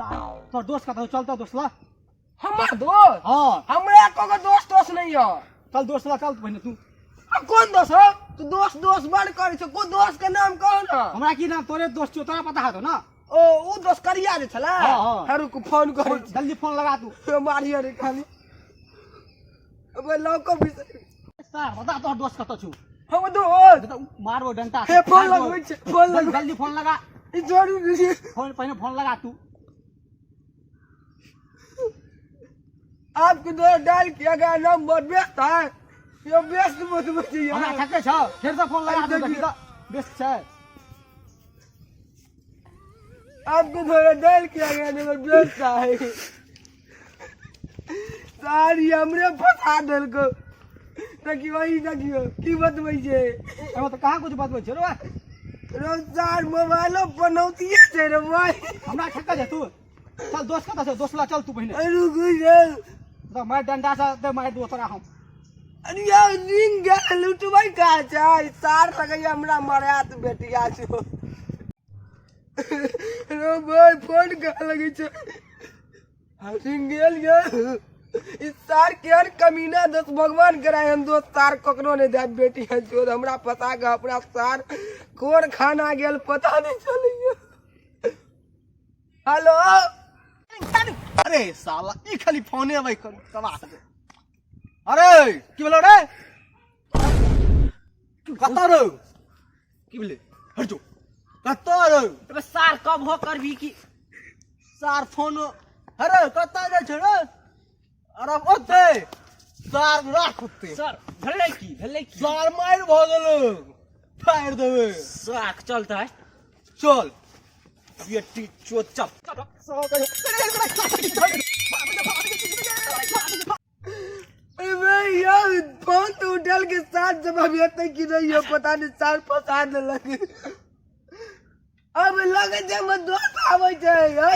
तोहर दोस्त कतऽ छौ? चल तऽ दोस्त ला। हमर दोस्त? हाँ। हमरा एको गो दोस्त दोस्त नहीं है। चल दोस्त ला चल पहिने तू। आ कोन दोस्त हो तू? दोस्त दोस्त बड़ करै छौ, कोन दोस्त के नाम कहो ना। हमरा की नाम, तोरे दोस्त छौ, तोरा पता हेतौ ना। ओ उ दोस्त करिया जे छलै? हाँ, हाँ। हाँ, रुकू, फोन करै छी। जल्दी फोन लगा तू। मारियो रे खाली अबे लौको भी। सर बता तोहर दोस्त कतऽ छौ? हम दोस्त बता, मारबो डंटा। हे फोन लगबै छै, फोन लगबै। जल्दी फोन लगा। ई जरूर फोन पहिने फोन लगा तू। आपके द्वारा डायल किया गया नंबर व्यस्त है, यो व्यस्त मत बजिए। हमरा ठकै छौ, फेर से फोन लगा तू, देखी तऽ व्यस्त छै। आपके द्वारा डायल किया गया नंबर व्यस्त है। सारी हमरे फंसा देलको। देखियो ई, देखियो की बतबै छै। एमे तऽ कहाँ कुछ बतबै छै रे? रो सार मोबाइलो बनौतिये छै रे भाई। हमरा ठकै छै तू। चल दोस्त कतऽ छै? दोस्त ला चल तू पहिने। रुकू रे। तऽ मारि डंडा से दे मारि दो तोरा हम। अरे यार रिंग गेल, लुटबै का छै सार लगैया हमरा मरात बेटिया छौ रो भाई। फोन कहाँ लगै छै? रिंग गेल गेल। ई सार केहन कमीना दोस्त, भगवान कराय हम दोस्त सार ककरो नहीं दे बेटी है चोद। हमरा पता के अपना सार कोन खाना गेल पता नहीं चलैया। हेलो। अरे साला ई खाली फोने अबै तबाह दे। अरे की भेलो रे? कतऽ रे? की भेलै? हट जो, कतऽ रे? अबे सार कब हो करबी की सार फोन। अरे कतऽ जाइ छै रे? अरे ओते सार राख ओते। सर भेलै की, भेलै की? सार मारि भऽ गेलो, फाड़ि देबै। साक चलता है। चल बेटी चोत चल। अरे भाई यार फोन तो उठल के साथ जवाब हेतै कि नहीं हो पता नहीं, सार फंसा देलक। अब लगे छै हमर दोस्त आबै छै। है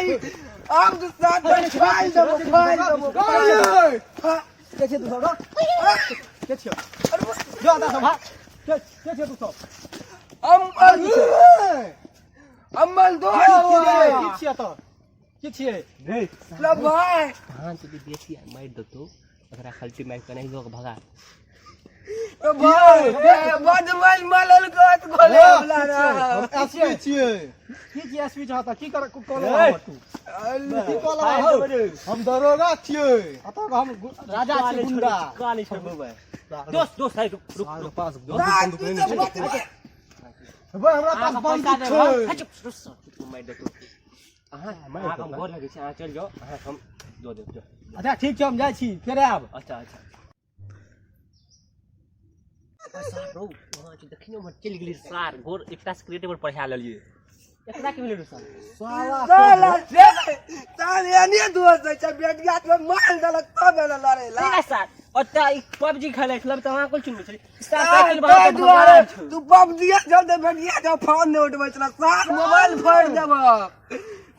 आब तो साथ में फाइल देबो, फाइल देबो, फाइल। के छियै तू सब रो? के छियै जो आता सब? के के छियै तू सब? अम्मल, अम्मल दोस्त छियै। की छियै तऽ? की छियै? ल भाई। धान से बेसी मारि देतौ ओकरा, खल्टी मारि कऽ नहीं लोग भगा। ओ भाई बदमाश मालल गत खोले वाला रे। एसपी छियै। की छियै एसपी छह तऽ की कर कहलो तू? की कहलो हौ? हम दरोगा छियै। अतऽ हम राजा छियै, गुंडा। काली छोड़ दोस्त, दोस्त है, रुक रुक रुक। पास सार तू सब बदमाश। हमरा पास अहाँके पैसा बंदूक देब छै। हम। चुप रुक, चुप, मारि देतौ अहाँ। अहाँके हम गोर लगै छी, अहाँ चलि जाउ, अहाँके हम दऽ देब, जाउ। अच्छा ठीक छै, हम जाइ छी, फेर आयब। अच्छा अच्छा। सार रौ, वहाँ छै, देखियौ उम्हर चलि गेलै सार। गोर एकटा सिगरेट पर पढ़ा लेलियै, एकरा की भेलै रे सार? साला रे, साल एने दोस्त छै, बेटिया तो मार देलक तब एना लड़े ला। ए सार, ओतऽ ई पबजी खेलै छलै तऽ अहाँ कोन चुनबै छलै सार? सार, साइकिल ताहि बना दुआरे तू पबजी चलते बेटिया के फोन नहि उठबै छला। सार मोबाइल फोड़ देबो।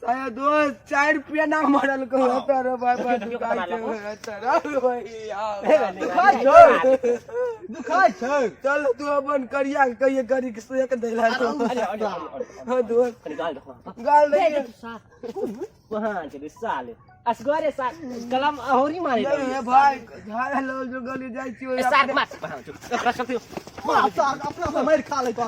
साया दोस्त 4 रुपया ना मरल को तर भाई भाई। देखियौ कतना लगो। दुखाइ छै, दुखाइ छै। चल तू अपन करिया के कहिए करी के सेक देला। हाँ दोस्त। कनि गाल देखो। गाल दे। सार वहाँ चले साले असगरे सार कलम अहोरी मारे। नहीं भाई, झाड़ा लो जो गली जाइ छी। ए सार मार, वहाँ चुप, ओकरा शक्ति। मार सार, अपना से मारि खा ले तो।